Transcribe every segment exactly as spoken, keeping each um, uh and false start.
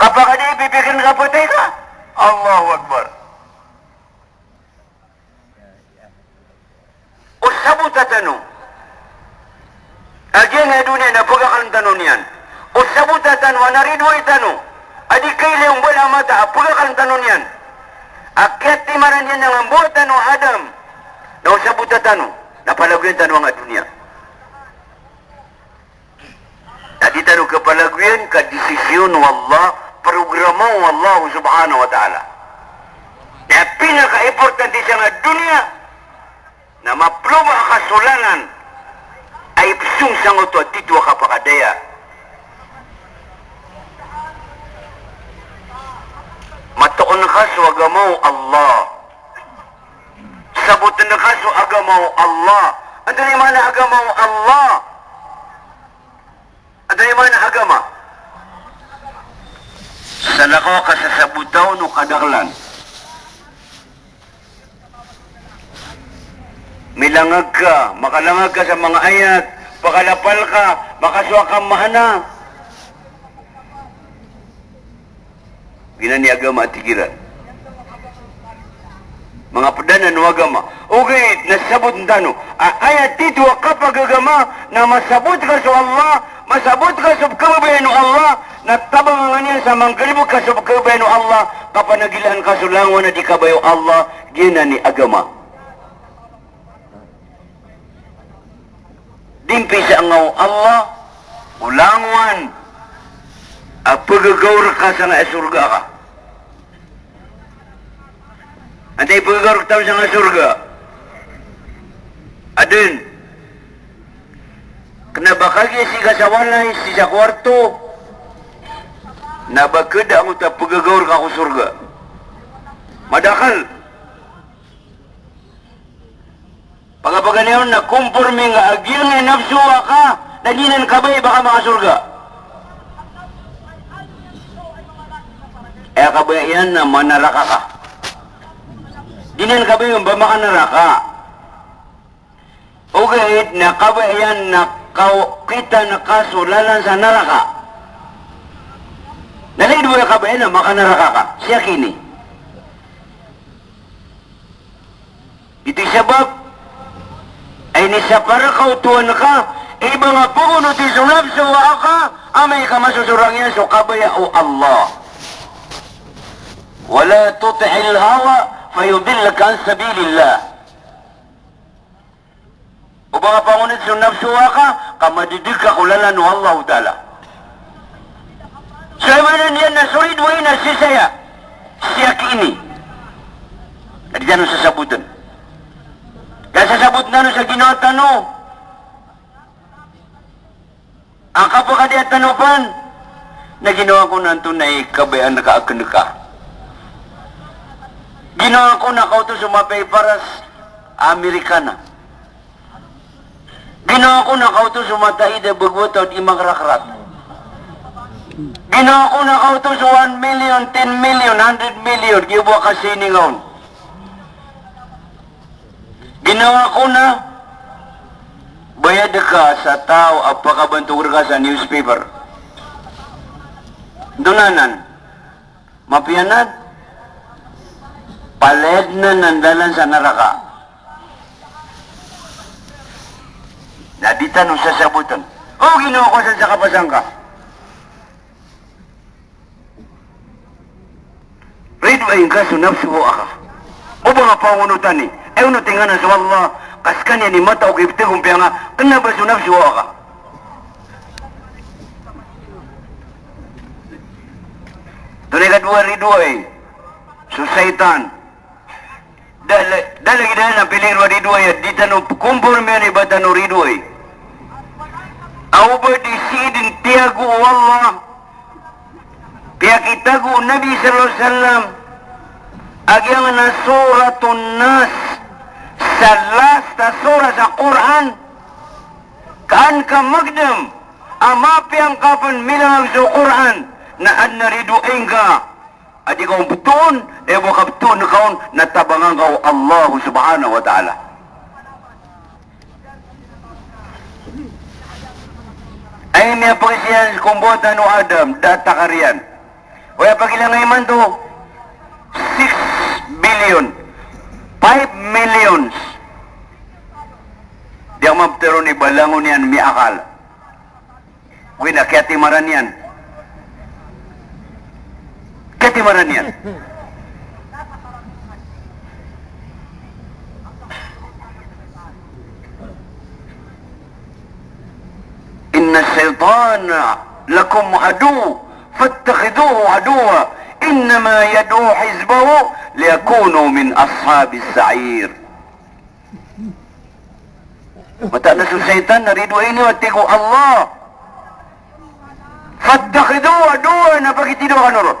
Pagari pipikir ka patay ka. Allahu Akbar. O sabota tano a giyangkai a doniya na pagakalen tano niyan. O sabota tano a na ridoay tano a di kailay o mbala a mata a pagakalen tano niyan. A kiyatimaran iyan a mbawataan o Adam. Na o sabota tano na palagoyan tano angkai a doniya. Na di tano kapalagoyan ka desisyon o Allah, programa o Allah subhanahu wa ta'ala. Na pinakaimportante sangkai a doniya na maploba ka so lalan a ipsong sangkoto a titho a kapakadaya. Matoon ka so agama o Allah. Saboten ka so agama o Allah. Antonaa i maana agama o Allah? Antonaa i maana agama? Salakaw a kasasabota on o kadaklan. Milangag ka, makalangag ka sa manga ayat, pakalapal ka, makasowa ka maana. Giyanan i agama a tig iran. Manga ped anan o agama. Ogaid na saboten tano a aya titho a kapagagama na masabot ka so Allah, masabot ka so kababayaan o Allah, na tabangan ka niyan sa manggalebek ka so kababayaan o Allah, kapanagilaan ka so langowan a di kabaya o Allah, giyanan i agama. Di mpiya sangka o Allah o langowan a pegegawr ka sangka sorga ka. Antaa i pegegawr rktano sangka sorga? Aden. Kena ba kagiya sii ka sa walay, sii sa kwarto, na ba keda angkoto a pegegawr ka ko sorga? Madakl. Pagapaganayon na kompormi nga a giyangkai a nafso aka, na di nan kabaya ba ka makasorga. Aya kabaya iyan na manaraka ka. Di nan kabaya ba makanaraka. Ogaid na kabaya iyan na kaw-, kitan ka so lalan sa naraka. Na lagid bo aya kabaya na makanaraka ka. Siyakini. Ito i sabap a inisapar ka o Tohan ka, i ba nga pagonoti so nafso aka, amay ka masosorang iyan so kabaya o Allah. Wala tuti'il hawa fayudillaka an sabilillah. O ba nga pangonoti so nafso aka, ka madedeg ka ko lalan o Allahu Ta'ala. So aya maana niyan na so ridoay na sii saya, siyakini. Ka di tano sasaboten. Ka sasaboten tano sa ginawa tano a kapakadaya tano pan, na ginawa ko na antonaa i kabayaan ka aken ka. Ginawa ko na kaoto so mapiya i paras a Amerikana. Ginawa ko na kaoto so mataid a bagwata o di makrakrat. Ginawa ko na kaoto so one million, ten million, hundred million, giya bo a kasining on. Ginawa ko na, bayad ka sa taw a pakabantog reka sa newspaper. Antonaa nan? Mapiya nan? Palayad nan a lalan sa naraka. Na di tano sasaboten. O, ginawa ko san sa kapasang ka. Ridoay ngka so nafso aka. O ba nga pangonoti, aya onoti ngka na so Allah, ka sekaniyan i mata o kipteg o mpiya nga, kena ba so nafso aka. Antonaa i kadowa ridoay? So saitan. Da la-, da lagid anan a pili ron a ridoay a di tano kompormiyan i ba tano ridoay. Aw ba di sii den tiyago o Allah, piyakitago o Nabi sallallahu alaihi wasallam a giyangkanan a Suratun Nas, sa last a surah sa Qur'an, ka an ka magdam a mapiya ngka pen milangag so Qur'an, na aden a ridoay ngka a di ka on petoon, aya bo a kapetoon ka on na tabangan ka o Allah subhanahu wa ta'ala. Aya miyapagsiyan ko mbawataan o Adam, da a takar iyan. Aya pagilangay imanto, six billion, five millions. Di ako maptero ni balangon iyan miyakal. Wina, kiyatimaran iyan. Kiyatimaran iyan. Inna shaytana lakum aduwwun fattakhidhuhu aduwwa, innama yad'u hizbahu liyakunu min ashabis sa'ir. Mataan a so shaytan na ridoay niyo a tig o Allah. Fattakhidhuhu aduwwan, na pakitidoa kano ron.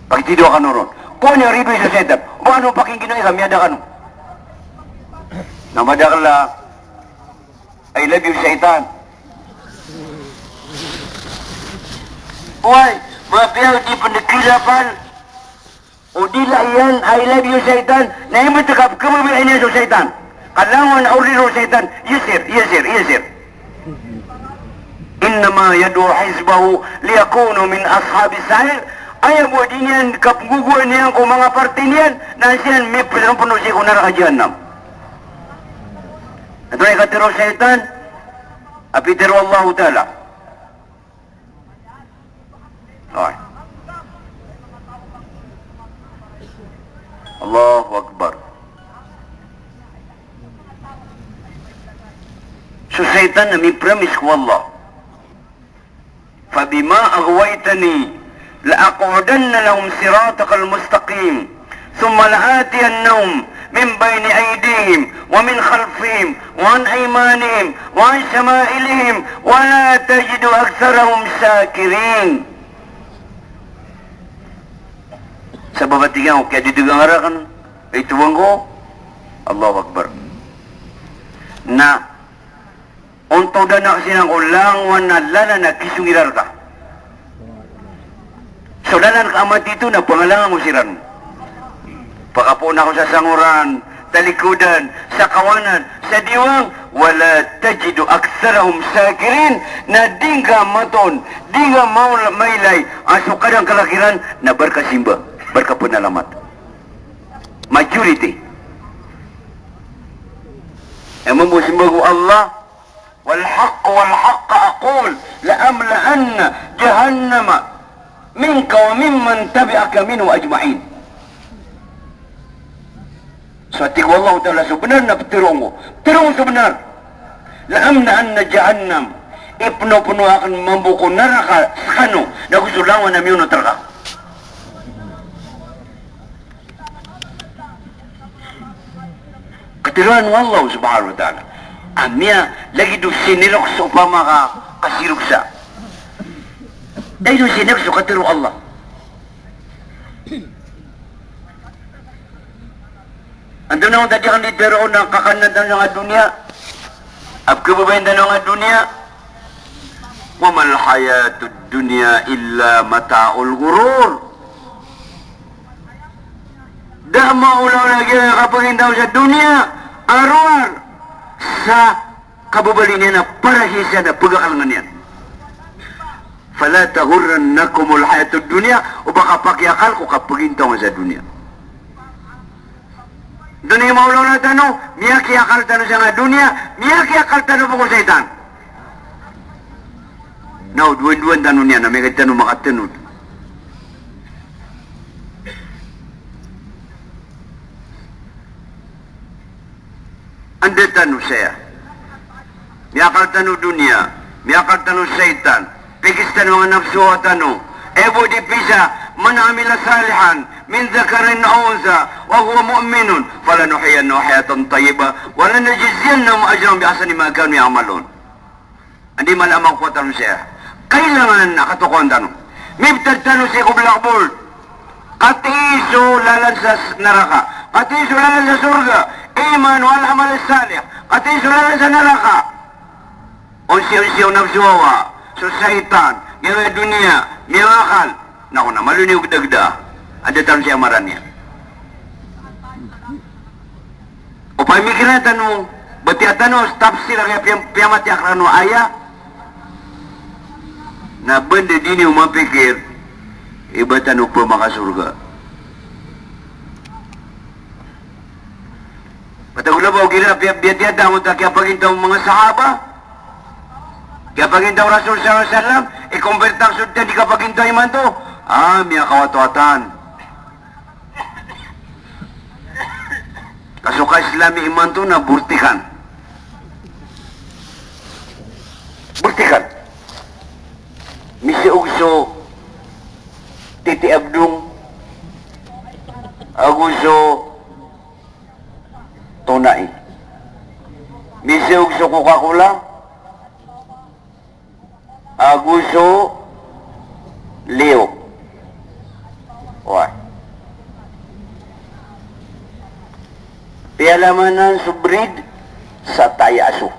Pakitidoa kano ron. Kowa niyo ridoay so shaytan. Ba kano pakinggidoay ka, miyada kano. Na madakl a I love you, shaytan. Oway, mapiya o di pn kilapan o di laiyan a I love you, shaytan, na ibt ka pkhababayai niyan so shaytan. Ka langon a order o shaytan, yes sir, yes sir, yes sir. Innama yad'u hizbahu liyakunu min ashabis sa'ir. Aya bo a di niyan kapnggogoan iyan ko manga parti niyan, na sii niyan mipsrmpn sii ko naraka jahannam. Antonaa i katharo o shaytan a pitharo o Allahu Ta'ala? Oway. Allahu Akbar. So shaytan na mipromise ko Allah. Fabima aghwaytani la'aq'udanna lahum siratakal mustaqim. Thumma la'atiyannahum min bayni aydihim wa min khalfihim wa an aymanihim wa an shama'ilihim wa la tajidu aktharahum shakirin. Sabap a tig iyan ko kiyadidgan ka rakn, ay Tohan ko, Allahu Akbar. Na ontodan ako siran ko langowan a lalan a kisong iran rka. So lalan ka a matito na pangalangan ko siran. Pakapoon ako sa sangoran, talikodan, sa kawanan, sa diwang, wala tajidu aktharahum shakirin, na di ngka maton, di ngka maol-, mailay a so kadaklan kiran na ba rka simba, ba rka pnalamat. Majority. Aya mambo simba ko Allah, Wal haqq, wal haqq aqul, la amla'anna jahannama minka wa mimman tabi'aka minhum ajma'in. So tig o Allahu Ta'ala, so bnar na ptharoon ko, ptharoon ko so bnar. La amla'anna jahannam, ipnopno akn mambo ko naraka skano, nago so langowan a miyonot rka. Katharoon o Allah subhanahu wa ta'ala a miya, lagid o sinirok so opama ka kasirok sa. Lagid o sinirok so katharo o Allah. Antonaa i tadi kan di tharoon a kakanan tano sa doniya, a pkhababayaan tano sa doniya. Wa mal hayatud dunya illa mata'ul ghurur. Da a maolaola giya kapagintaw sa doniya a rowar sa kababaloy niyan a parahiyasan a pagakalngan iyan. Fala taghurrannakumul hayatud dunya, oba kapakiyakal ko kapagintaw sa doniya. Doniya maolaola tano, miyakiyakal tano sa doniya, miyakiyakal tano bo ko shaytan. Na o dowandowan tano niyan, na miyakay tano makatanod. Anda tano saya? Miyakal tano doniya, miyakal tano shaytan, pigis tano a nafso tano. Aya bo di pisa, man amila salihan min dhakarin aw untha wa huwa mu'minun falanuhyiyannahu hayatan tayyibah wa lanajziyannahum ajrahum bi ahsani ma kanu ya'malun. Anda i mala a mangkowa tano saya? Kailangan a katokawan tano. Mibtad tano sii ko blackboard. Katii so lalan sa s-, naraka. Katii so lalan sa sorga. Iman wal amal salih. Katii so lalan sa naraka. Onsi-onsi o nafsu hawa, so shaytan, giyangkai a doniya, miyangakal. Na ko na malo niyo gdagdaa. Anda tano saya marani. O pamikiran tano, batiya tano sa tafsir a giya piyam-, piyamatiya akn rkano a aya. Na banda di niyo mapikir i ba tano pamakasorga. Patagola ba ogira piya biyatiya tano ta kiyapagintaw o manga sahaba, kiyapagintaw o Rasul sallallahu alaihi wasallam, i-compare tano so di kapagintaw imanto, a, miyakawatwatan. Ka so ka-Islam imanto na bortikan. Bortikan. Misaog so titi a bdong ago so tonai. Misaog so Coca-Cola ago so Leo. Oway. Piyalamanan so bread sa tayaso.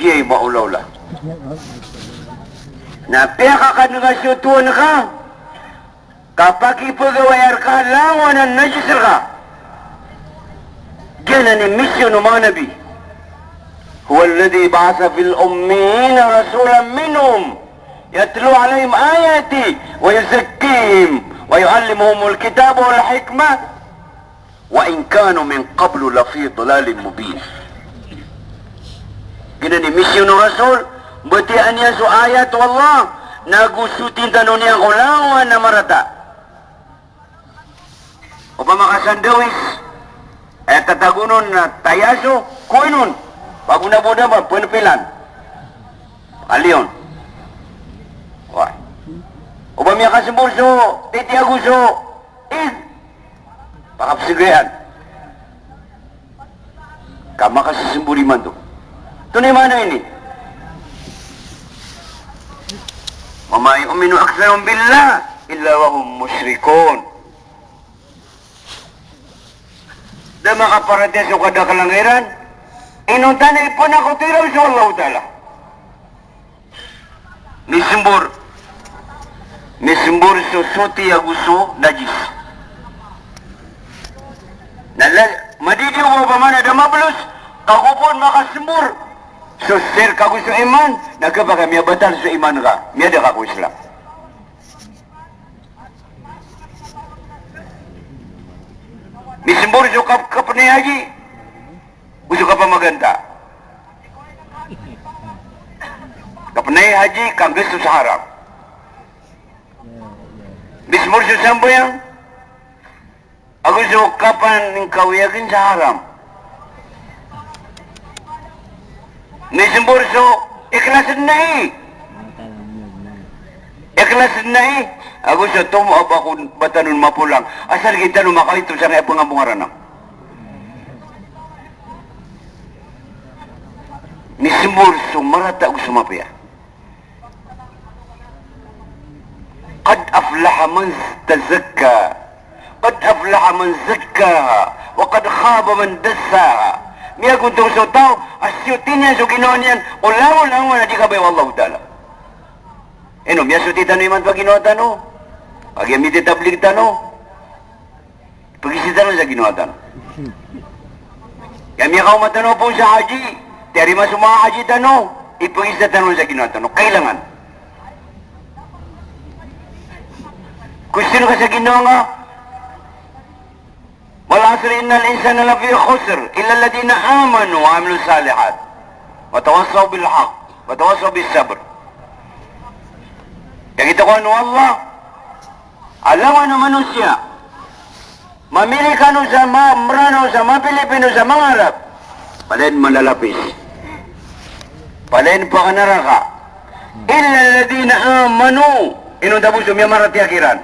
Giyai maolaola. Na piyakakan ka so towan ka, kapakipagawaya rka langon a najis rka. Giyanan i misyon o manga nabi. Huwa alladhi ba'atha fil ummiyina rasulan minhum yatlu alayhim ayatihi wa yuzakkihim wa yu'allimuhumul kitaba wal hikmah wa in kanu min qablu lafi dalalin mubin. Giyanan i misyon o Rasul, batiyaan iyan so ayat o Allah, nago sotitano niyan ko langowan a marata. Opama ka sandawis, e, tatagonon na tayaso, koinon, pagonaboda ba, penpilan. Aliyon. Wa. Opama ka sembor so titi ago so ig, pakapsegayaan. Ka makasisembor imanto. Antonaa i maana ini? Wa ma yu'minu aktharuhum billahi illa wa hum mushrikun. Da makaparatiyaya so kadaklan iran, inonta na ipanakoto iran so Allahu Ta'ala. Misembor. Misembor so soti ago so najis. Na la-, madidi o ba mana da mabelos, ka go pn makasembor so shirk ago so iman, na kepakay miyabatal so iman ka, miyada ka ko Islam. Misembor so kap-, kapnay haji, go so kapamaganta. Kapnay haji, kangges so sa haram. Misembor so sambayang, ago so kapaningkawiyagen sa haram. Misembor so ikhlas na i. Ikhlas na i. Ago so tomo a ba ko ba tano mapolang. Asal gii tano makaito sangkaya pangabongaran. Misembor so marata ago so mapiya. Qad aflaha man tazakka. Qad aflaha man zakkaha. Wa qad khaba man dassaha. Miyagontong so taw a siyoti niyan so ginawa niyan ko langolangon a di kabaya o Allahu Ta'ala. Ino, miyasoti tano imanto a ginawa tano? Kagiya mititablig tano. Pegisa tano sa ginawa tano. Aya miyakaoma tano pn sa haji, tiyarima so manga haji tano, ipegisa tano sa ginawa tano. Kailangan. Question ka sa ginawa nga, wal asri innal insana lafi khusr, illa alladhina amanu wa amilus salihat. Wa tawasaw bil haqq, wa tawasaw bis sabr. Aya gii tano o Allah, a langon a manosiya, mamili kano sa ma-, Meranaw, sa ma-Pilipino, sa manga Arab. Palaya malalapis. Palaya pakanaraka. Illa alladhina amanu. Inonta bo so miyamaratiyaya kiran.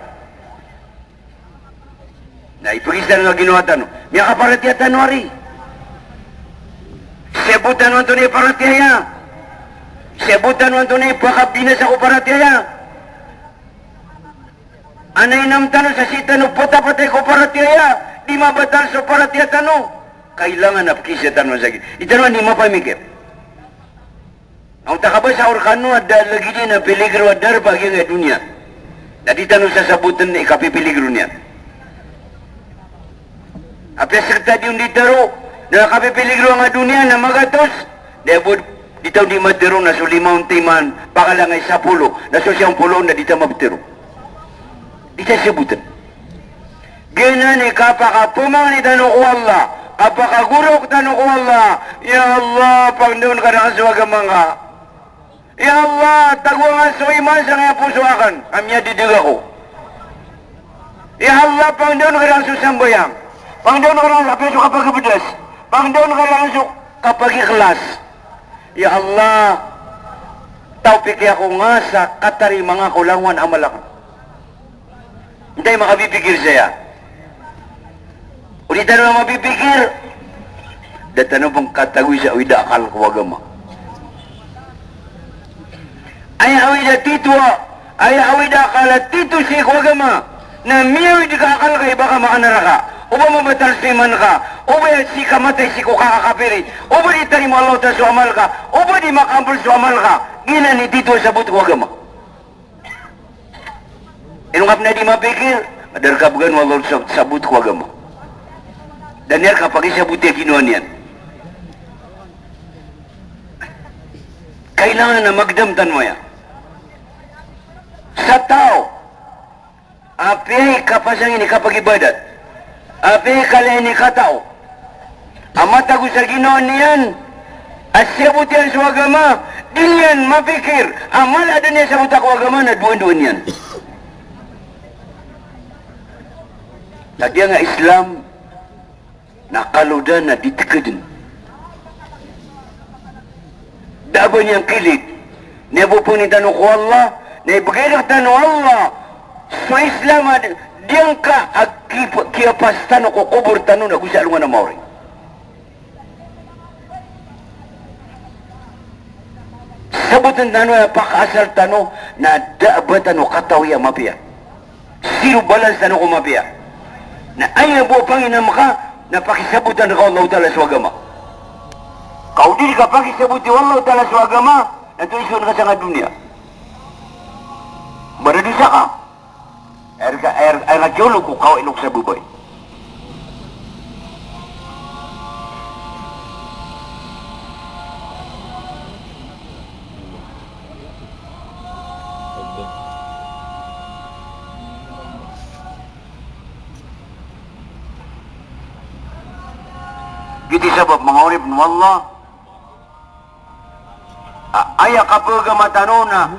Na ipegisa tano a ginawa tano. Miyakaparatiyaya tano ari. Siyabot tano antonaa i paratiyaya. Siyabot tano antonaa i pakabinasa ko paratiyaya. Anainam tano sa sii tano patapatay ko paratiyaya, di mabatal so paratiyaya tano. Kailangan a pegisa tano sa gi-, di tano andi mapamikir. Aya takabasa ko rekano a da lagid iyan a peligro a darpa a giyangkai a doniya. Na di tano sasaboten i kapepeligro niyan. Apiya sekta di on di taro, na kapepeligro angkai a doniya na magatos, da bo, Di taw di matero na so lima on timan, pakalangay sapolo, na so siyam polo na di ta maptero. Di ta saboten. Giyanan i kapakapamangni tano ko Allah, kapakagorok tano ko Allah. Ya Allah, pangndao ngka rakn so agama ngka. Ya Allah, tagoa ngka so iman sangaya poso akn, ka miyadidg ako. Ya Allah, pangndao ngka rakn so sambayang. Pangndao ngka rakn so kapagabdas. Pangndao ngka rakn so kapagikhlas. Ya Allah, tawpiki ako nga sa katarima ngka ko langowan a amal akn. Antai makapipikir saya? O di tano mapipikir, da tano pn katagoy sa awid a akal ko agama. Aya awid a tito a, aya awid a akal a tito sii ko agama, na miyawid ka akal ka i ba ka makanaraka, o ba mabatal so iman ka, o ba sii ka matay sii ko kakakapiri, o ba di tarima o Allah Ta'ala so amal ka, o ba di makaampl so amal ka. Giyanan i tito a sabot ko agama. Ino ngka pn a di mapikir, da rka bgan o Allah sa sabot ko agama. Da niyan rka pakisaboti a ginawa niyan. Kailangan a magdam tano aya. Sa taw, apiya i kapasang iyan i kapagibadat, apiya i kala iyan i katao, a matago sa ginawa niyan a siyabot iyan so agama, di niyan mapikir a mala a da niyan sabota ko agama na doandoan iyan. Lagid a Islam na kalodan a di tgdn. Da a ba niyan kilid. Na ipopangni tano ko Allah, na ibgay rktano o Allah so Islam a di, di ngka a kip-, kiyapas tano ko kobor tano na go sa alongan a maori. Sabotn tano a pakaasal tano na da a ba tano katawi a mapiya. Zero balance tano ko mapiya. Na aya bo a panginam ka, na pakisabotan rka o Allahu Ta'ala so agama. Ka o di rka pakisaboti o Allahu Ta'ala so agama, na toisoan ka sangka doniya. Maradosa ka. Aya rka, aya rka, aya rka kiyaolog ko kawailok sa babay. Giyoto i sabap, manga oripn o Allah, a, aya kapagama tano na